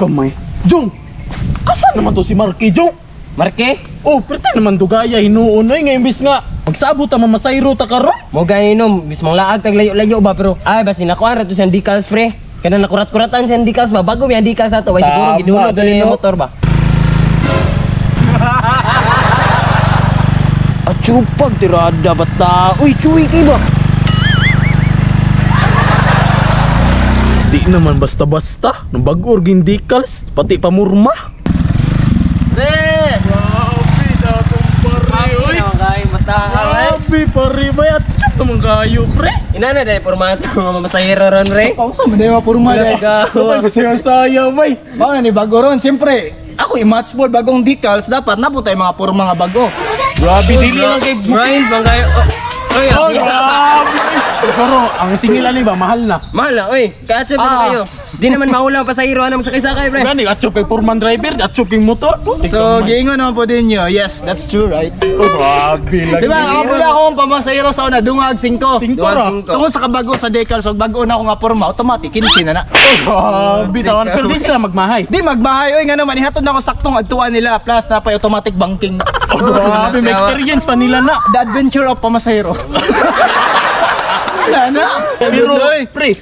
Kamay. Jong! Asa naman to si Marky, Jong? Marke? Oh, perte naman dugaya hinuon oy nga imbis nga magsabot ta mamasayro ta karon. Mo gani no, bis mong laag tag layo-layo ba pero ay basi nakuan ra to siyang decals pre. Kana nakurat-kuratan siyang decals ba bago may decals ato way siguro gidulog dali yung motor ba. Achupag tirada bata. Uy, chuwi kay ba? Di naman basta-basta, nang bag-o ging decals, pati pamurma. Pre! Grabe sa atong pare, oy. Grabe pare, bay at siya naman kayo, pre. Inana dai pormahan sa mga masahero ron pre. Pausa man dai mapurma dai. Kapag kasi ang saya, bay. Mao na ni bago ron, siyempre. Ako i-match ball bagong decals dapat napo tayo mga purma nga bago. Grabe dili lang kay Brian bang kayo. Oy, Oh, grabe. Pero ang singil ani ba mahal na. Mahal na, oy. Kaatsa pa kayo. Di naman maulang pasahero ano sakay-sakay pre. Gani atchop kay purman driver, atchop kay motor. So, giingon naman po din nyo. Yes, that's true, right? Oh, grabe lagi. Di ba, ako pula akong pamasahero sa una, dungag 5. Singko ra. Tungod sa kabago sa decals, og bago na ako nga porma, automatic 15 na na. Oh, grabe tawan. Pero di sila magmahay. Di magmahay oy nga naman ihatod na ako saktong adtuan nila plus na pay automatic banking. Oh, grabe, may experience pa nila na. The adventure of pamasahero. Wala na. Pero, pre,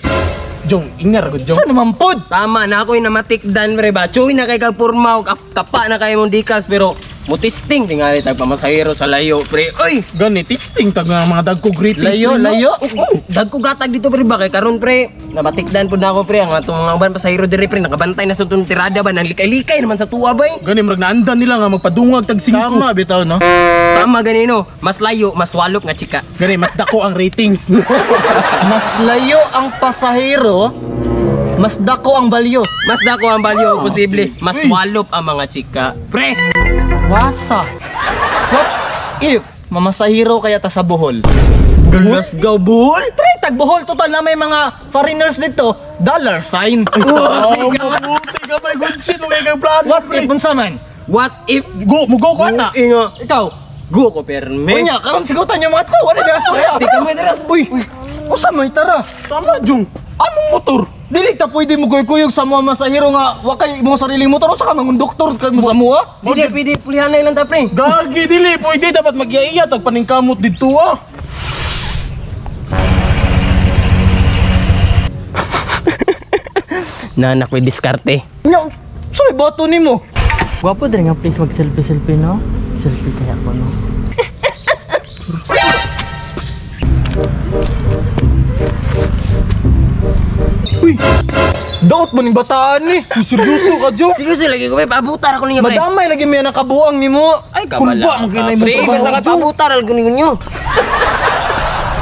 Jong, ingar ko, Jong. Saan naman pod? Tama na ako yung namatikdan pre ba. Chuy na kay kag porma og kapa na kay mong decals pero mutisting tingali tag pamasahero sa layo pre. Oy, Gani, testing tag nga mga dagko greetings. Layo, pre, no? layo. Dagko gatag dito pre ba kay karon pre. Namatikdan pud na ako pre ang atong mga uban pasahero diri pre nakabantay na sa tong tirada ba nang likay-likay naman sa tuwa bay. Gani, murag naandan nila nga magpadungag tag 5. Tama bitaw no. Tama ganino, mas layo, mas walop nga chika. Gani, mas dako ang ratings. Mas layo ang pasahero, mas dako ang value. Mas dako ang value posible, mas walop ang mga chika. Pre, Wasa. What if mamasahero kaya ta sa Bohol? Let's go bull. Pre, tag Bohol total na may mga foreigners dito, dollar sign. Oh, mabuti ka may good shit. Okay kang plano, What pre. if unsa man? What if Go, mo go ko na. Inga, Ikaw, go ko perme. unya karon sigutan yung mga tao, wala na istorya. Di ka mo dira. Uy, usa man tara. Tama, Jong. Among motor. Dili ta pwede mo kuyog sa mga masahero nga wa kay imong sariling motor usa ka mangon doktor ka mo sa mua. Dili pwede pulihan na ilang ta pre. Gagi, dili. Pwede dapat magyaiya tag paningkamot dito, ah. Nanak may diskarte. Nya, sa may bato nimo. Gwapo diri nga please mag selfie selfie no. Selfie kaya ko no. Uy. Daot mo ning bataan ni. Uy, seryoso ka, Jong. Seryoso lagi ko pre, pabutar ako ninyo pre. Madamay lagi may nakabuang nimo. Ay Kulba, kabala. magkinay mo Pre, trabaho, basta ka Jong. pabutar ako ninyo.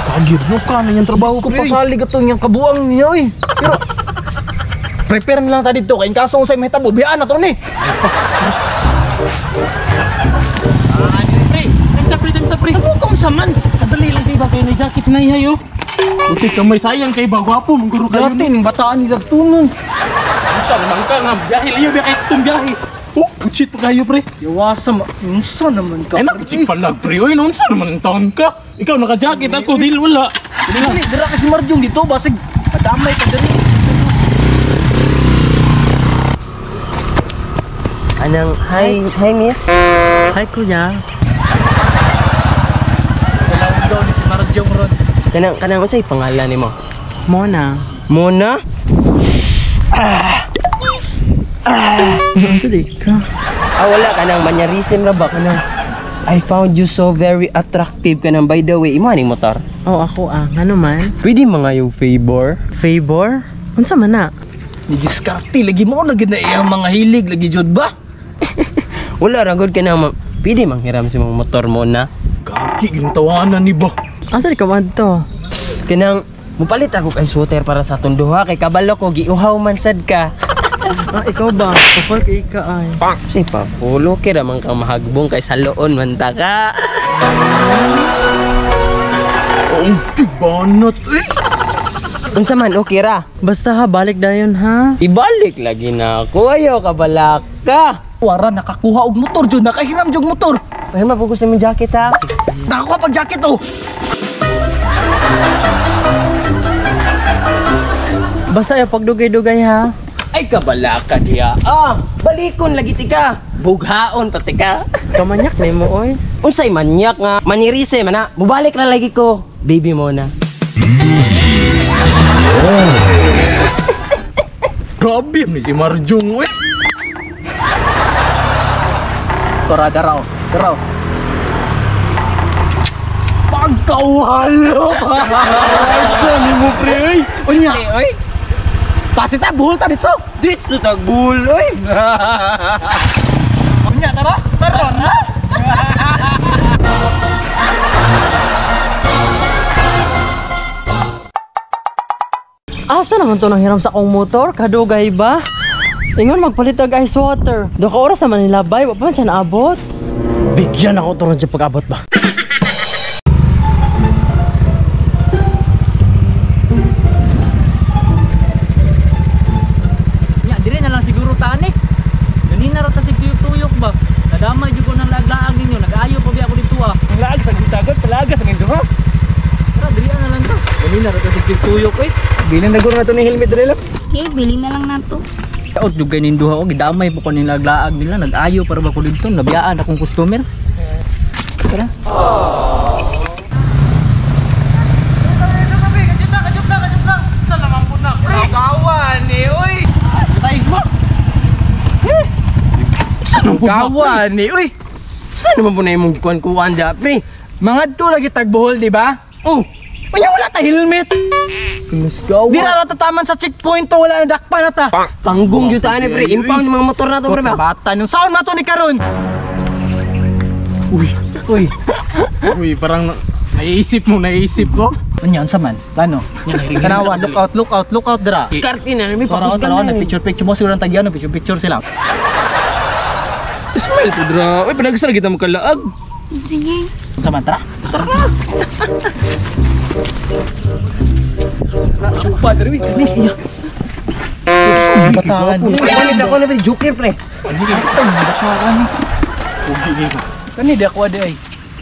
Kagir, no ka na yung trabaho ko, Ko pre. pasalig atong yang kabuang niya oy. Pero prepare na lang ta dito kay in kaso unsay mahitabo biyaan na to ni. Pre, time's up, pre, time's up, pre. Sa mo unsa man? Kadali lang kay ba kayo ni jacket na ihay, oh. Buti ka may sayang kay ba, gwapo, mangguro kayo. Dati ning bataan ni Lagtunon. Unsa naman ka nga, biyahe, layo, biyahe, itong biyahe. Oh, good shit pa kayo, pre. Yawasa ma unsa naman ka? Ay, nakachik palag, pre. Uy, unsa naman ang taon ka? Ikaw, naka-jacket ako, dil, wala. Dili dira kasi Marjong dito basig madamay ka diri. Anang hi, hi miss. Hi kuya. Dalawang daw ni si Marjong ron. Kanang kanang unsay pangalan nimo? Mona. Mona? Unsa di ka? Ah wala kanang mannerism ra ba kanang I found you so very attractive kanang by the way imo aning motor. Oh ako ah, ngano man? Pwede mga yung favor? Favor? Unsa man na? Ni diskarte lagi mo lagi na iyang mga hilig lagi jud ba? Wala ra gud kanang pwede manghiram si mong motor mo na. Gagi, gintawanan ni ba? Asa di ka man to? Kanang mupalit ako kay shooter para sa atong duha kay kabalo ko giuhaw man sad ka. Ah, ikaw ba? Kapag ka ay. Kasi pa follow kay ra man kang mahagbong kay sa loon man ta ka. Ang tibanat, eh. Unsa man okay ra? Basta ha, balik dayon ha. Ibalik lagi na ako ayaw ka balaka. Wara nakakuha og motor jud nakahiram jud motor. Pahiram po ko sa imong jacket ha. Nakakuha pag jacket oh. Basta ayaw pagdugay-dugay ha. Ay kabalaka diya. Ah, balikon lagi tika. Bughaon pati ka. Kamanyak na mo oy. Unsay manyak nga manirise man na. Mubalik na lagi ko. Baby mo na. Grabe ni si Marjong uy. Tora daraw. Daraw. Pagkawalo. Sa ni mo pre uy. Unya. Oy, Pasita buhol ta dito. ditso tagbul oy. Unya tara. Tara na. Asa naman to nanghiram sa akong motor? Kadugay ba? Ingon magpalit og ice water. Do ka oras naman nilabay, wa pa man siya naabot. Bigyan ako turon siya pag-abot ba. Nya, dire na lang siguro taan eh. Ganina ra ta sig tuyok ba. Nadamay jud ko ng laag-laag ninyo, nag-ayo pa biya ako dito ah. Ang laag sa gitagot, palaga sa minduha. Tara, diri na lang ta. Ganina ra ta sig tuyok eh. Bilin na guro na to ni helmet diri lang. Okay, bili na lang nato. Out jud kay ninduha ko, gidamay po ko ning laag-laag nila, nag-ayo para ba ko dito, nabiyaan akong customer. Tara. Kawan ni uy. Saan naman po na imong gikuan-kuan da, pre? Mga to lagi tagbuhol, di ba? Oh, Unya wala ta helmet. let's go. Di ra tataman sa checkpoint to, wala na dakpa na ta. Tanggong jud ta ani pre. Impound yung mga motor na to pre ba? Bata nung saon man to ni karon. Uy, uy. Uy, parang naiisip mo, naiisip ko. Unya unsa man? Plano. Tanawa, look out, look out, look out dira. Diskarte na may Taraw, pakusgan taraw, na. nag picture picture mo siguro ang tagyan, picture picture sila. Smile po dra. Uy, panagsara kita mo kalaag. Sige. Unsa man tara? Pa diri. Ni. Bataan. Balik ako na pre, joker pre. Kani di ako adi ay.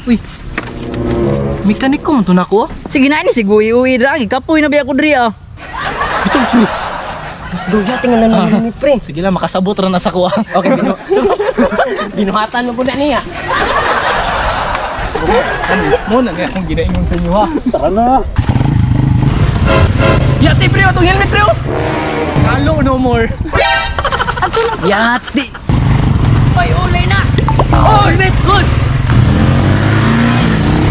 Uy. Mekaniko man to nako. Sige na ni sig uwi-uwi dra, gikapoy na biya ko diri ah. Let's go ya, tingnan na lang ni pre. Sige lang makasabot ra na sa kuha. Okay, binuhatan mo po na niya. Mo na nga akong ginaingon sa inyo ha. Tara na. Yati pre, atong helmet pre. oh. Kalo no more. Yati. Ay, ulay na. Oh, helmet good.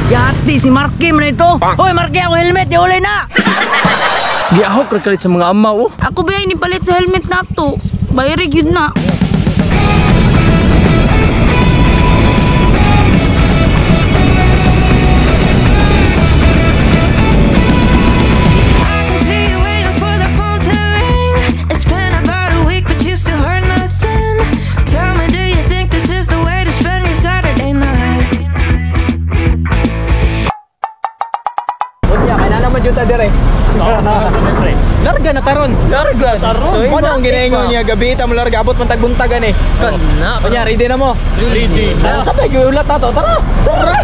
Yati si Marky man ito. Hoy Marky, ako helmet, ulay na. Giahok ra kalit sa mga amaw oh. Ako ba ay nipalit sa helmet nato? Bayrig yun na. I can see you waiting for the phone to ring. It's been about a week, but you still heard nothing. Tell me, do you think this is the way to spend your Saturday night? Unya kay na naman jud ta dire. Larga na taron. Larga taron. Mo na ang ginaingon niya gabi ta mo larga abot man tagbuntagan eh. Kana. Unya ready na mo. Ready na. Sa pa giulat na to. Tara. Tara.